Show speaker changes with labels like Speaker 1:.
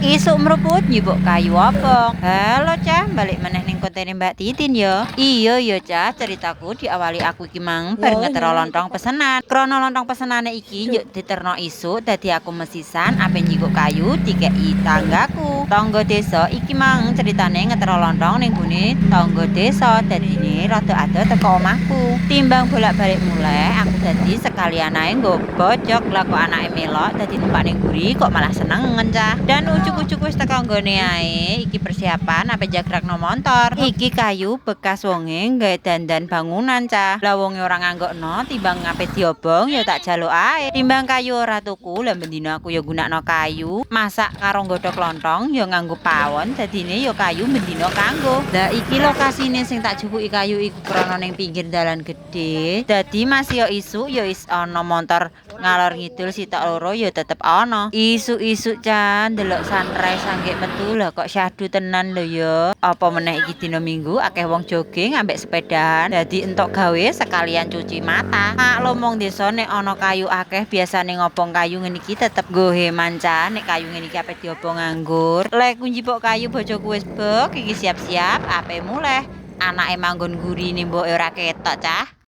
Speaker 1: Isuk mruput njupuk kayu obong. Halo, Cah, balik meneh ning kontene Mbak Titin yo. Iya yo, Cah, ceritaku diawali aku iki mang bar ngetero lontong pesenan. Krono lontong pesenane iki yuk diterno isuk, dadi aku mesisan ape njikuk kayu dikeki tanggaku. Tangga desa iki mang ceritane ngetero lontong ning gone tangga desa, dadine rada adoh teko omahku. Timbang bolak-balik muleh, aku dadi sekalian ae nggo bojok. Lah, kok anake melok dadi numpak ning guri kok malah senengen, Cah. Dan ujug-ujug wis teko nggone ae, iki persiapan ape jagrakno montor. Iki kayu bekas wonge gawe dandan bangunan, Cah. Lah, wonge ora nganggokno, timbang ngape diobong ya tak jaluk ae. Timbang kayu ora tuku, lah bendina aku ya gunakno kayu. Masak karo nggodhog lontong ya nganggo pawon, dadine ya kayu bendina kanggo. Lah, iki lokasine sing tak jupuki kayu iku krana ning pinggir dalan gedhe. Dadi masih yo isuk ya is ana montor ngalor ngidul sitok loro ya tetep ana. Isuk-isuk, Cah, ndelok sunrise anggek metu lah kok syahdu tenan lho ya. Apa meneh iki dina Minggu, akeh wong jogging ambek sepedahan. Dadi entuk gawe sekalian cuci mata. Maklum wong desa nek ana kayu akeh biasane ngobong kayu ngene iki tetep nggo heman, Cah. Nek kayu ngene iki ape diobong nganggur. Lek ku njipuk kayu bojoku wis bek iki siap-siap ape muleh. Anake manggon gurine mboke ora ketok, Cah.